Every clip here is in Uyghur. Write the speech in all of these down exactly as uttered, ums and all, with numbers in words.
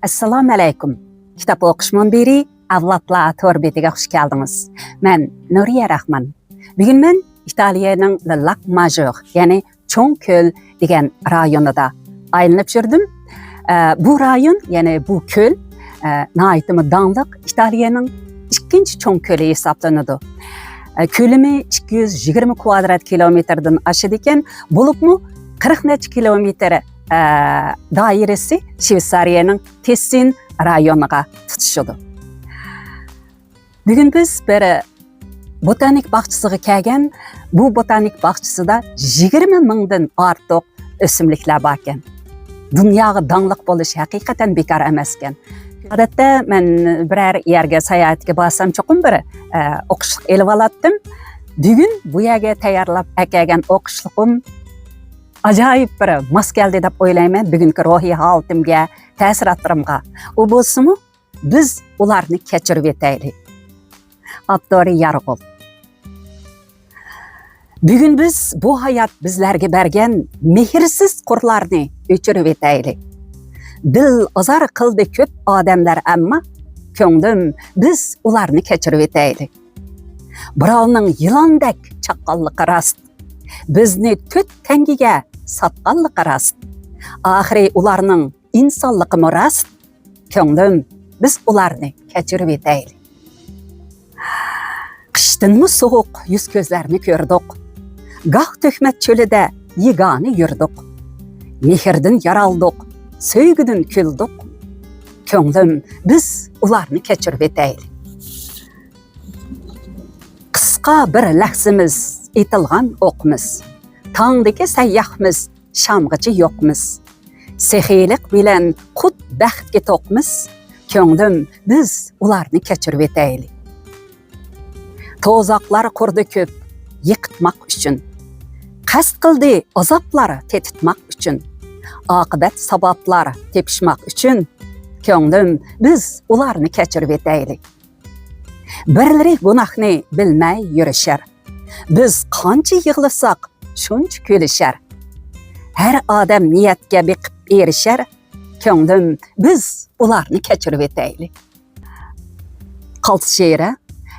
ئەسسالامۇ ئەلەيكۇم. كىتاب ئوقۇش مۇنبىرى ئەۋلادلار تور بېتىگە خۇش كەلدىڭىز. مەن نۇرىيە راخمان. بۈگۈن مەن ئىتالىيەنىڭ لا لاك ماژور، يەنى چوڭ كۆل دېگەن رايونىدا ئايلىنىپ يۈردۈم. ئە، بۇ رايون، يەنى بۇ كۆل، ئە، ناھايىتىمۇ داڭلىق، ئىتالىيەنىڭ ئىككىنچى چوڭ كۆلى ھېسابلىنىدۇ. ئە، كۆلىمى ئىككى يۈز يىگىرمە كۋادرات كىلومېتىردىن ئاشىدىكەن، بولۇپمۇ قىرىق نەچچە كىلومېتىر، ئە، دائىرىسى شۋېتسارىيەنىڭ تېسسىن رايونىغا تۇتىشىدۇ. بۈگۈن بىز بىر بوتانىك باغچىسىغا كەلگەن. بۇ بوتانىك باغچىسىدا يىگىرمە مىڭدىن ئارتۇق ئۆسۈملۈكلەر باركەن. دۇنياغا داڭلىق بولۇش ھەقىقەتەن بىكار ئەمەسكەن. ئادەتتە مەن بىرەر يەرگە ساياھەتكە بارسام، چوقۇم بىر، ئە، ئوقۇشلۇق ئېلىۋالاتتىم. بۈگۈن بۇ يەرگە تەييارلاپ ئەكەلگەن ئوقۇشلۇقۇم ئاجايىپ بىر ماس كەلدى دەپ ئويلايمەن بۈگۈنكى روھىي ھالىتىمگە، تەسىراتلىرىمغا. ئۇ بولسىمۇ، بىز ئۇلارنى كەچۈرۈۋېتەيلى. ئاپتورى يارغول. بۈگۈن بىز بۇ ھايات بىزلەرگە بەرگەن مېھىرسىز قۇرلارنى ئۆچۈرۈۋېتەيلى. دىل ئازار قىلدى كۆپ ئادەملەر، ئەمما كۆڭلۈم، بىز ئۇلارنى كەچۈرۈۋېتەيلى. بىراۋنىڭ يىلاندەك چاققانلىقى راست. بىزنى تۆت تەڭگىگە ساتقانلىقى راست. ئاخىرى ئۇلارنىڭ ئىنسانلىقىمۇ راست. كۆڭلۈم، بىز ئۇلارنى كەچۈرۈۋېتەيلى. قىشتىنمۇ سوغۇق يۈز كۆزلەرنى كۆردۇق. گاھ تۆھمەت چۆلىدە يېگانە يۈردۇق. مېھىردىن يارالدۇق، سۆيگۈدىن كۈلدۇق. كۆڭلۈم، بىز ئۇلارنى كەچۈرۈۋېتەيلى. قىسقا بىر لەھزىمىز، ئېتىلغان ئوقمىز. تاڭدىكى سەيياھمىز، شامغىچە يوقمىز. سېخىيلىق بىلەن قۇت بەختكە توقمىز. كۆڭلۈم، بىز ئۇلارنى كەچۈرۈۋېتەيلى. توزاقلار قۇردى كۆپ يىقىتماق ئۈچۈن. قەست قىلدى ئازابلار تېتىتماق ئۈچۈن. ئاقىۋەت ساۋابلار تېپىشماق ئۈچۈن. كۆڭلۈم، بىز ئۇلارنى كەچۈرۈۋېتەيلى. بىرلىرى گۇناھنى بىلمەي يۈرۈشەر. بىز قانچە يىغلىساق، شۇنچە كۈلۈشەر. ھەر ئادەم نىيەتكە بېقىپ ئېرىشەر. كۆڭلۈم، بىز ئۇلارنى كەچۈرۈۋېتەيلى. قالتىس شېئىرى.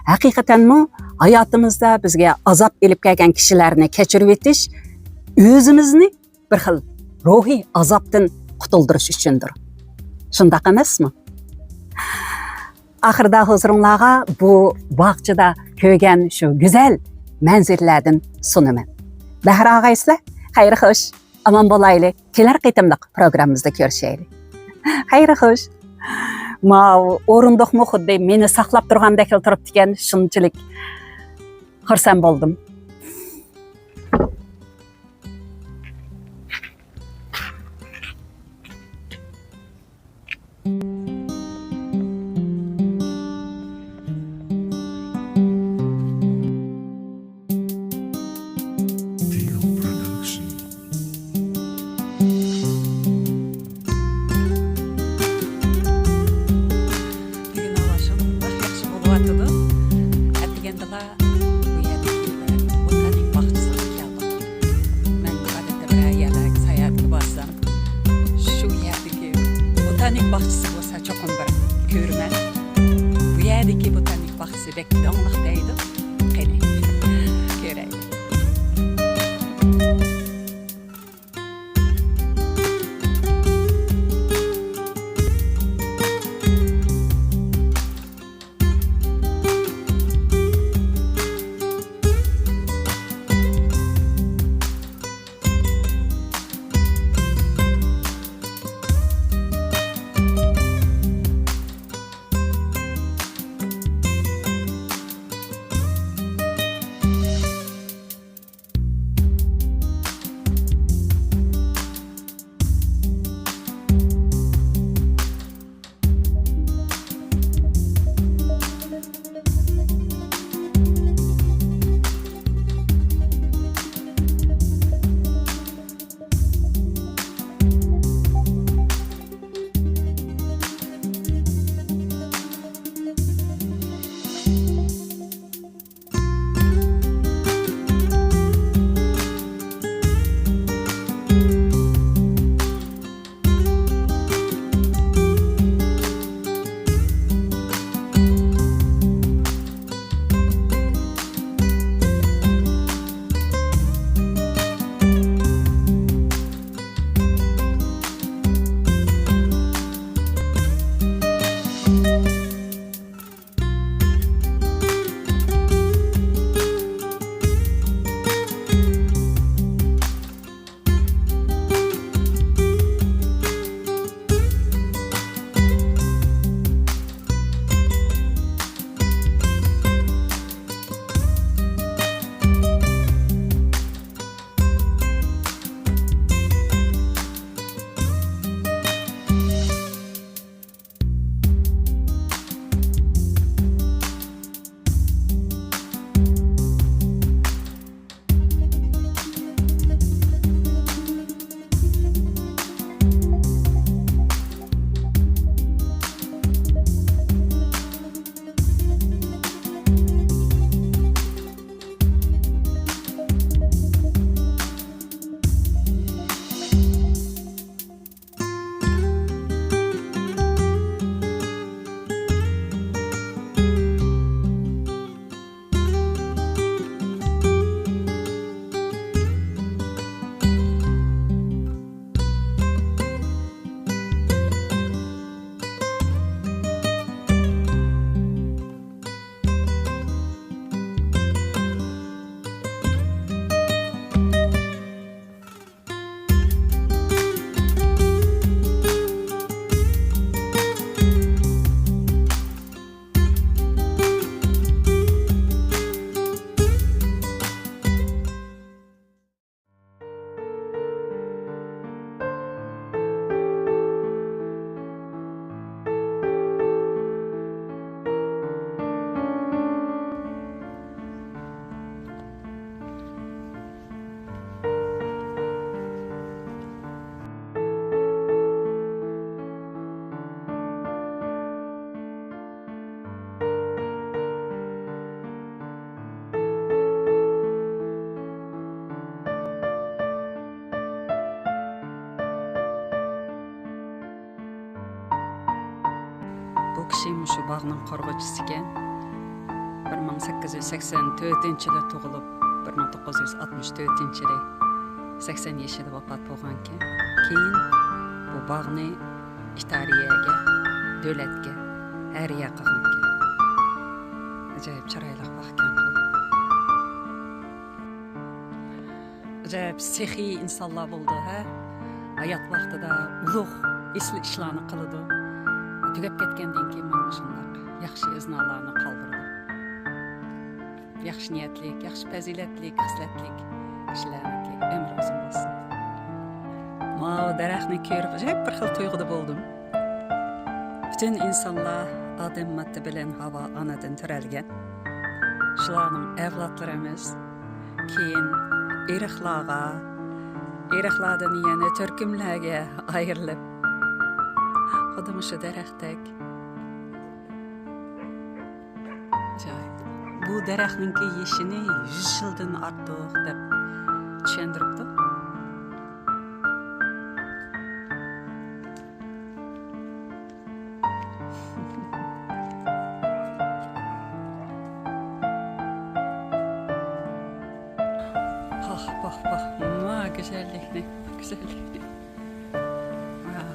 ھەقىقەتەنمۇ ھاياتىمىزدا بىزگە ئازاب ئېلىپ كەلگەن كىشىلەرنى كەچۈرۈۋېتىش ئۆزىمىزنى بىر خىل روھىي ئازابتىن قۇتۇلدۇرۇش ئۈچۈندۇر. شۇنداق ئەمەسمۇ؟ ئاخىرىدا ھۇزۇرۇڭلارغا بۇ باغچىدا كۆرگەن شۇ گۈزەل مەنزىرىلەردىن سۇنىمەن. بەھرى ئاغايسىلەر، خەير خوش، ئامان بولايلى. كېلەر قېتىملىق پروگراممىمىزدا كۆرۈشەيلى. خەير خوش. ماۋۇ ئورۇندۇقمۇ خۇددى مېنى ساقلاپ تۇرغاندەكلا تۇرۇپتىكەن، شۇنچىلىك خۇرسەن بولدۇم. بۈگۈن ھاۋا شۇنداق ياخشى بولۇۋاتىدۇ. ئەتىگەندىلا بۇ يەردىكى بىر بوتانىك باغچىسىغا كەلدۇق. مەن ئادەتتە بىرەر يەرلەرگە ساياھەتكە بارسام، شۇ يەردىكى بوتانىك باغچىسى بولسا چوقۇم بىر كۆرىمەن. بۇ يەردىكى بوتانىك باغچىسى بەك داڭلىق دەيدۇ. قېنى، كۆرەيلى. كىشى مۇشۇ باغنىڭ قورغىچىسىكەن. بىر مىڭ سەككىز يۈز سەكسەن تۆتىنچى يىلى تۇغۇلۇپ، بىر مىڭ توققۇز يۈز ئاتمىش تۆتىنچى يىلى سەكسەن يېشىدا ۋاپات بولغانىكەن. كېيىن بۇ باغنى ئىتالىيەگە، دۆلەتكە ھەدىيە قىلغانىكەن. ئاجايىپ چىرايلىق باغكەنغۇ. ئاجايىپ سېخىي ئىنسانلار بولىدۇ، ھە؟ ھايات ۋاقتىدا ئۇلۇغ، ئېسىل ئىشلارنى قىلىدۇ. تۈگەپ كەتكەندىن كېيىن مانا مۇشۇنداق ياخشى ئىزنالارنى قالدۇرىدۇ. ياخشى نىيەتلىك، ياخشى پەزىلەتلىك، خىسلەتلىك كىشىلەرنىڭكى ئۆمرى ئۇزۇن بولسۇن. ماۋۇ دەرەخنى كۆرۈپ ئاجايىپ بىر خىل تۇيغۇدا بولدۇم. پۈتۈن ئىنسانلار ئادەم ماددا بىلەن ھاۋا ئانىدىن تۆرەلگەن. شۇلارنىڭ ئەۋلادلىرىمىز كېيىن ئېرىقلارغا، ئېرىقلاردىن يەنە تۈركۈملەرگە ئايرىلىپ، خۇددى مۇشۇ دەرەختەك. ئاجايىپ. بۇ دەرەخنىڭكى يېشىنى يۈز يىلدىن ئارتۇق دەپ چۈشەندۈرۈپتۇ. پاخ، پاخ، پاخ. ما گۈزەللىكنى، گۈزەللىكنى. ۋاۋ.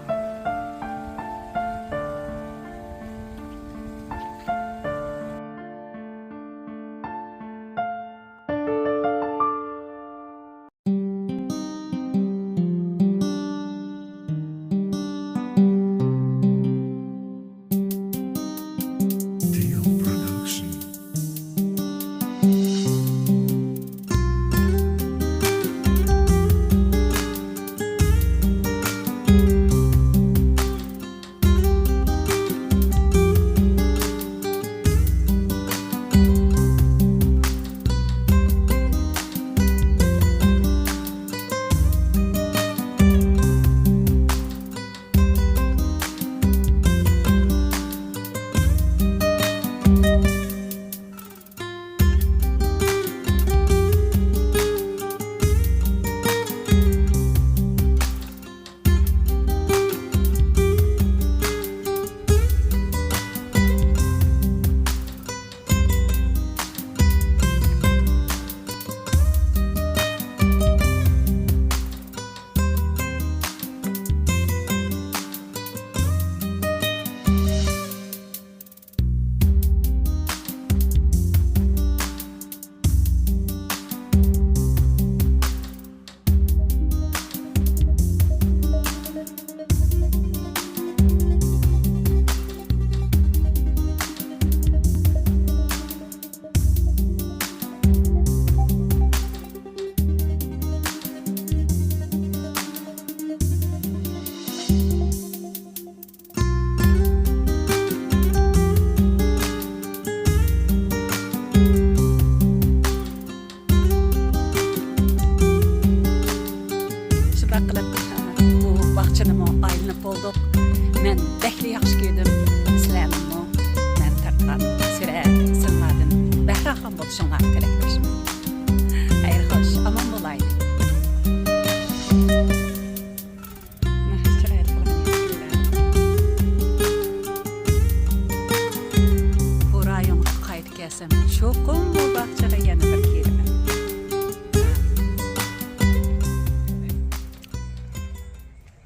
شۇنداق قىلىپ، بۇ باغچىنىمۇ ئايلىنىپ بولدۇق. مەن بەكلا ياخشى كۆردۈم. سىلەرنىڭمۇ مەن تارتقان سۈرەت، سىنلاردىن بەھرىخان بولۇشۇڭلارنى تىلەكداشمەن. خەير خوش، ئامان بولايلى. بۇ رايونغا قايتا كەلسەم، چوقۇم بۇ باغچىغا يەنە بىر